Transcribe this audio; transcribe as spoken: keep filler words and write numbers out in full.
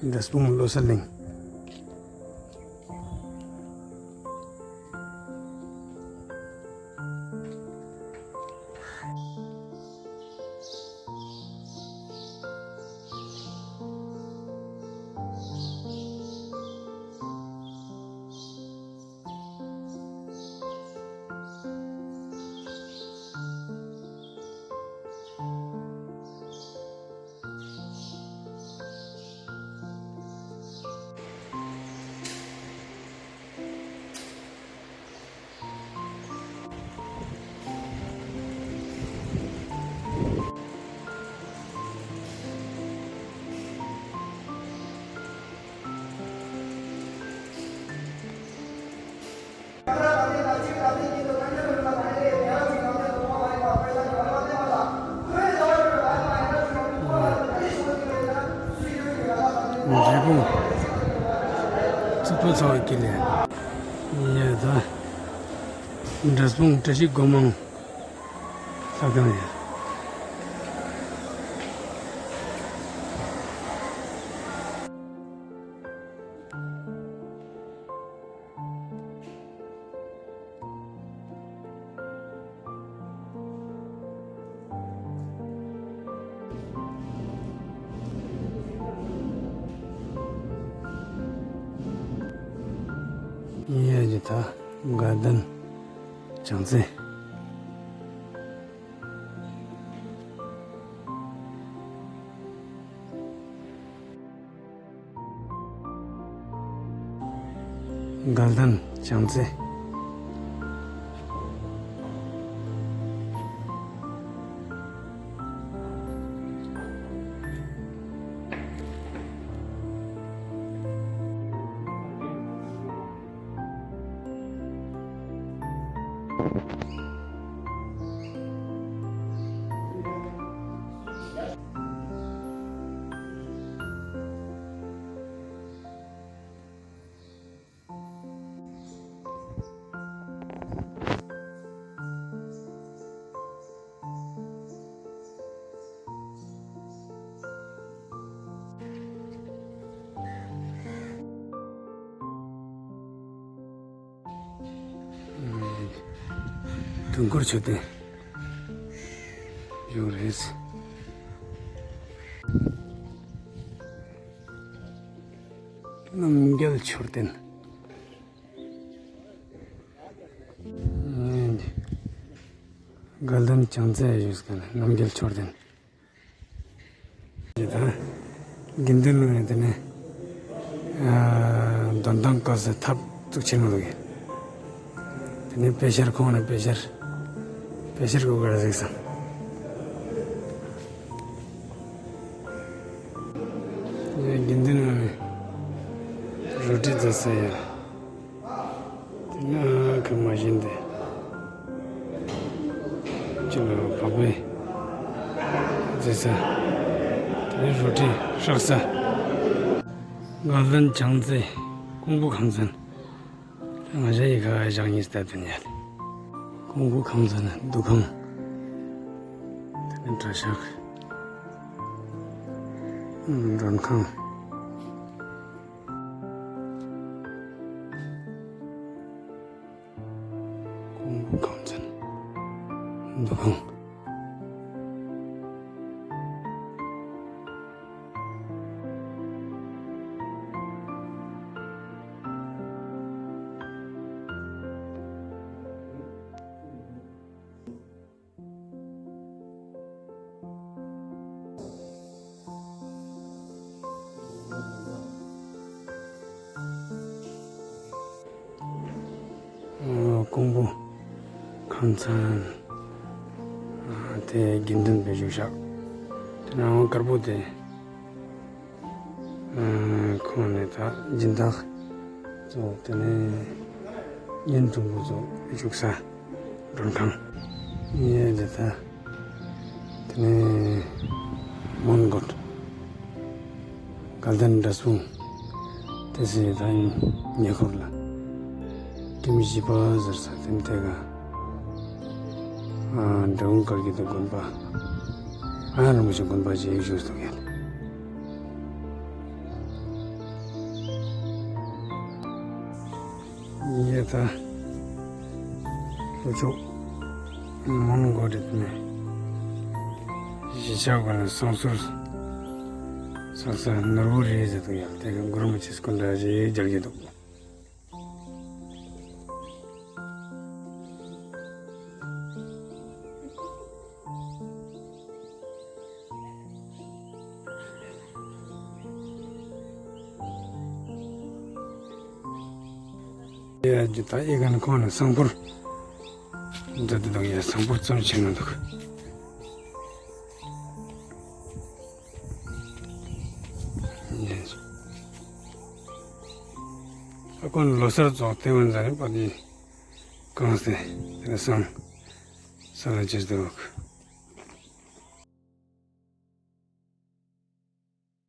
འབྲས་སྤུངས་བློ་གསལ་གླིང་། འབྲས་སྤུངས་རྩིག་པ་ཚོ་བ་དཀྱིལ་ལས། ཡ་ད། འབྲས་སྤུངས་བཀྲ་ཤིས་སྒོ་མང་ལྷ་ཁང་ཡ། ཡ་ཇི་ད་དགའ་ལྡན་བྱང་རྩེ། དགའ་ལྡན་བྱང་རྩེ། དུས་འཁོར་མཆོད་རྟེན་ཡོད་རེད། རྣམ་རྒྱལ་མཆོད་རྟེན། དགའ་ལྡན་བྱང་རྩེ་ཡོད་ཀྱང་རྣམ་རྒྱལ་མཆོད་རྟེན། དེ་དང་། དགེ་འདུན་ལྷ་ནས་དེ་ནས་འདོན་ཐང་བཀོད་སའི་ཐབ་བཙུགས་ཆེན་མོ་འདུག་གི། དེ་ནས་དཔེ་ཤར་ཁོང་ནས་དཔེ་ཤར། དཔེ་ཤར་གོ་ག་ར་གཟིགས་སམ། དགེ་འདུན་ལྷ་ནས་རོ་ཊི་བཟོ་ས་ཡ། དེ་ནས་ཁ་མ་བཞིན་དེ། ཅི་ལ་བག་པའི་རྫི་ས། དེ་ནས་རོ་ཊི་ཧྲག་ས། དགའ་ལྡན་བྱང་རྩེ་ཀོང་པོ་ཁང་ཚན། ང་ཞ་ཡི་ཁ་བཞག་གཉིས་ལྟ་དུ་ཉལ། ཀོང་པོ་ཁང་ཚན་འདུ་ཁང་། དེ་ནས་གྲྭ་ཤག་མགྲོན་ཁང་། ཀོང་པོ་ཁང་ཚན། འདུ་ཁང་། ཀོང་པོ་ཁང་ཚན། དེ་དགེ་འདུན་པའི་བཞུགས་ཤག་དེ་ནས་དཀར་པོ་དེ། ཁོང་ནས་ད་སྦྱིན་བདག་ཚོ་དེ་ནས་གཉེན་དྲུང་པོ་ཚོ་བཞུགས་ས་མགྲོན་ཁང་ཡིན་དེ་ད། དེ་ནས་མོན་གྷོ་དགའ་ལྡན་འབྲས་སྤུངས་དེ་སྲིད་ད་ཉེ་འཁོར་ལ་ཀིམ་བཞི་པ་ཟེར་ས་དེ་ནས་དེ་ག་འབྲས་སྤུངས་དཀར་གྱི་དུ་དགོན་པ། ཨ་རིན་པོ་ཆེ་དགོན་པ་ཅིག་བཞུགས་འདུག་གས། ངས་ད་ལྷོ་ཕྱོགས་མོན་གྷོ་རེད་ནས་གཞིས་ཆགས་ཀྱི་ནས་བསང་གསོལ་བསགས་ས་ནོར་བུ་རེད་ཟེར་འདུག་ཡ། དེ་གི་མགུར་མ་ཅིག་སྐུ་འདྲ་ཞིག་རྒྱག་གི་འདུག། ཡ་ཇི་ད་ཨི་གན་ཁོང་ནས་བསང་ཕོར་འདི་འདི་འདུག་ཡ། བསང་ཕོར་ཙམ་བྱས་ན་འདུག། ཡ་ཨ་ཁོང་ལོ་སར་ཙོག་ཐེ་ཝན་ཟ་ནས་པ་དེ་གང་སྟེ་དེ་ནས་བསང་ས་ལ་ཅི་འདུག།